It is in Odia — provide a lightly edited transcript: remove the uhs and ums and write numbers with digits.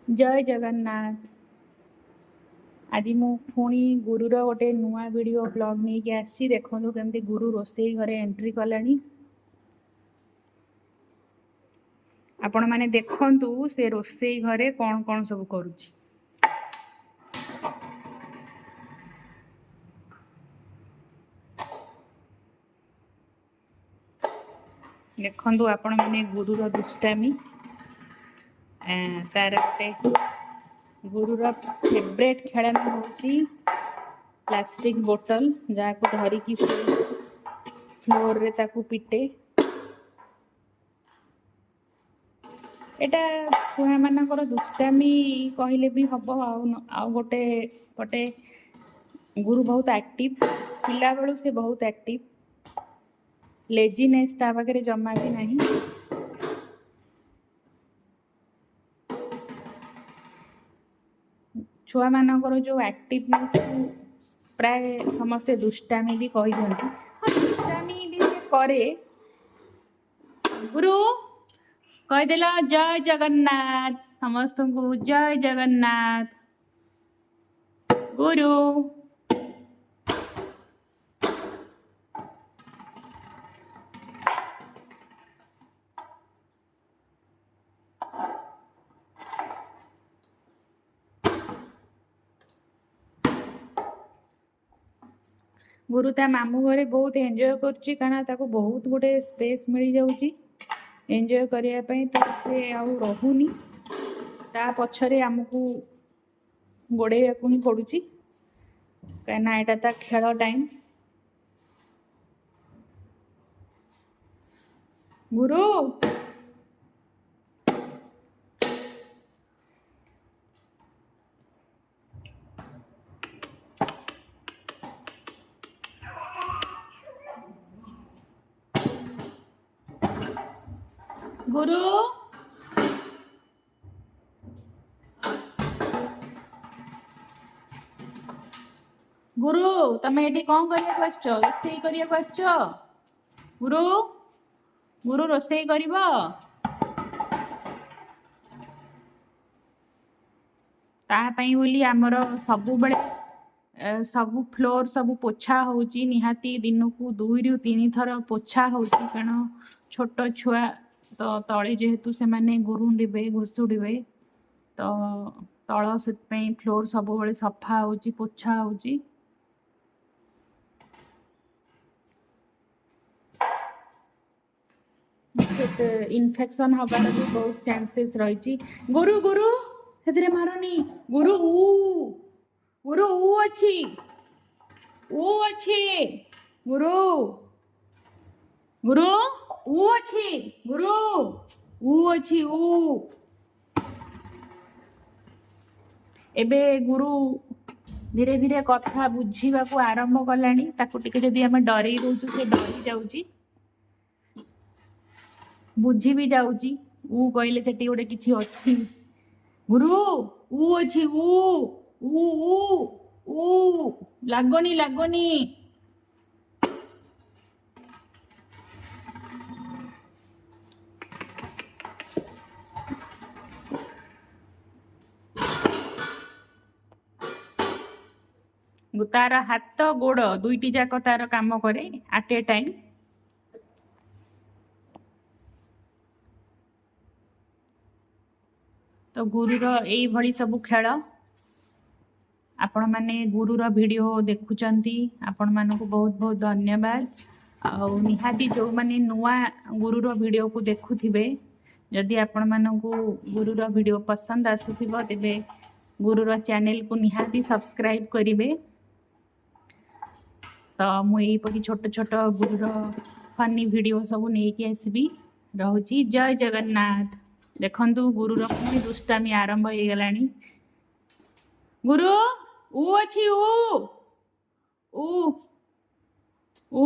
ଜୟ ଜଗନ୍ନାଥ। ଆଜି ମୁଁ ପୁଣି ଗୁରୁର ଗୋଟେ ନୂଆ ଭିଡ଼ିଓ ବ୍ଲଗ୍ ନେଇକି ଆସିଛି। ଦେଖନ୍ତୁ କେମିତି ଗୁରୁ ରୋଷେଇ ଘରେ ଏଣ୍ଟ୍ରି କଲାଣି। ଆପଣମାନେ ଦେଖନ୍ତୁ ସେ ରୋଷେଇ ଘରେ କ'ଣ କ'ଣ ସବୁ କରୁଛି। ଦେଖନ୍ତୁ ଆପଣମାନେ ଗୁରୁର ଦୁଷ୍ଟାମି। ତାର ଗୋଟେ ଗୁରୁର ଫେଭରେଟ୍ ଖେଳନା ହେଉଛି ପ୍ଲାଷ୍ଟିକ୍ ବୋଟଲ, ଯାହାକୁ ଧରିକି ସେ ଫ୍ଲୋରରେ ତାକୁ ପିଟେ। ଏଇଟା ଛୁଆମାନଙ୍କର ଦୁଷ୍ଟାମି କହିଲେ ବି ହବ। ଆଉ ଗୋଟେ ପଟେ ଗୁରୁ ବହୁତ ଆକ୍ଟିଭ୍, ପିଲାବେଳୁ ସେ ବହୁତ ଆକ୍ଟିଭ୍, ଲେଜିନେସ୍ ତା ପାଖରେ ଜମା ବି ନାହିଁ। ଛୁଆମାନଙ୍କର ଯେଉଁ ଆକ୍ଟିଭନେସ୍କୁ ପ୍ରାୟ ସମସ୍ତେ ଦୁଷ୍ଟାମି ବି କହିଦିଅନ୍ତି। ହଁ, ଦୁଷ୍ଟାମି ବି ସେ କରେ। ଗୁରୁ କହିଦେଲା ଜୟ ଜଗନ୍ନାଥ ସମସ୍ତଙ୍କୁ, ଜୟ ଜଗନ୍ନାଥ ଗୁରୁ। ଗୁରୁ ତା ମାମୁଁ ଘରେ ବହୁତ ଏନ୍ଜୟ କରୁଛି, କାରଣ ତାକୁ ବହୁତ ଗୋଟେ ସ୍ପେସ୍ ମିଳିଯାଉଛି ଏନ୍ଜୟ କରିବା ପାଇଁ, ତ ସେ ଆଉ ରହୁନି। ତା ପଛରେ ଆମକୁ ଗୋଡ଼େଇବାକୁ ହିଁ ପଡ଼ୁଛି, କାହିଁକିନା ଏଇଟା ତା ଖେଳ ଟାଇମ୍। ଗୁରୁ ଗୁରୁ ଗୁରୁ ତମେ ଏଠି କ'ଣ କରିବାକୁ ଆସିଛ? ରୋଷେଇ କରିବାକୁ ଆସିଛ? ଗୁରୁ ଗୁରୁ ରୋଷେଇ କରିବ? ତା ପାଇଁ ବୋଲି ଆମର ସବୁବେଳେ ସବୁ ଫ୍ଲୋର୍ ସବୁ ପୋଛା ହେଉଛି। ନିହାତି ଦିନକୁ 2ରୁ 3 ଥର ପୋଛା ହେଉଛି, କାରଣ ଛୋଟ ଛୁଆ ତ ତଳେ ଯେହେତୁ ସେମାନେ ଗୁରୁଣ୍ଡିବେ ଘୁଷୁଡ଼ିବେ, ତ ତଳ ସେଥିପାଇଁ ଫ୍ଲୋର୍ ସବୁବେଳେ ସଫା ହେଉଛି, ପୋଛା ହେଉଛି। ଇନଫେକ୍ସନ୍ ହେବାର ବି ବହୁତ ଚାନ୍ସେସ୍ ରହିଛି। ଗୁରୁ ଗୁରୁ ସେଥିରେ ମାରନି। ଗୁରୁ ଉ ଗୁରୁ ଉ ଅଛି, ଉ ଅଛି ଗୁରୁ, ଗୁରୁ ଉ ଅଛି, ଗୁରୁ ଉ ଅଛି ଉ। ଏବେ ଗୁରୁ ଧୀରେ ଧୀରେ କଥା ବୁଝିବାକୁ ଆରମ୍ଭ କଲାଣି। ତାକୁ ଟିକେ ଯଦି ଆମେ ଡରେଇ ଦେଉଛୁ ସେ ଡରି ଯାଉଛି, ବୁଝି ବି ଯାଉଛି। ଉ କହିଲେ ସେଠି ଗୋଟେ କିଛି ଅଛି। ଗୁରୁ ଉ ଅଛି, ଉ ଉ ଉ ଉ ଲାଗନି ଲାଗନି। ତାର ହାତ ଗୋଡ଼ ଦୁଇଟି ଯାକ ତାର କାମ କରେ ଆଟ୍ ଏ ଟାଇମ୍। ତ ଗୁରୁର ଏଇଭଳି ସବୁ ଖେଳ। ଆପଣମାନେ ଗୁରୁର ଭିଡ଼ିଓ ଦେଖୁଛନ୍ତି, ଆପଣମାନଙ୍କୁ ବହୁତ ବହୁତ ଧନ୍ୟବାଦ। ଆଉ ନିହାତି ଯେଉଁମାନେ ନୂଆ ଗୁରୁର ଭିଡ଼ିଓକୁ ଦେଖୁଥିବେ, ଯଦି ଆପଣମାନଙ୍କୁ ଗୁରୁର ଭିଡ଼ିଓ ପସନ୍ଦ ଆସୁଥିବ ତେବେ ଗୁରୁର ଚ୍ୟାନେଲକୁ ନିହାତି ସବସ୍କ୍ରାଇବ୍ କରିବେ। ତ ମୁଁ ଏହିପରି ଛୋଟ ଛୋଟ ଗୁରୁର ଫନି ଭିଡ଼ିଓ ସବୁ ନେଇକି ଆସିବି। ରହୁଛି, ଜୟ ଜଗନ୍ନାଥ। ଦେଖନ୍ତୁ ଗୁରୁର ପୁଣି ଦୁଷ୍ଟାମି ଆରମ୍ଭ ହେଇଗଲାଣି। ଗୁରୁ ଉ ଅଛି, ଉ ଉ ଉ।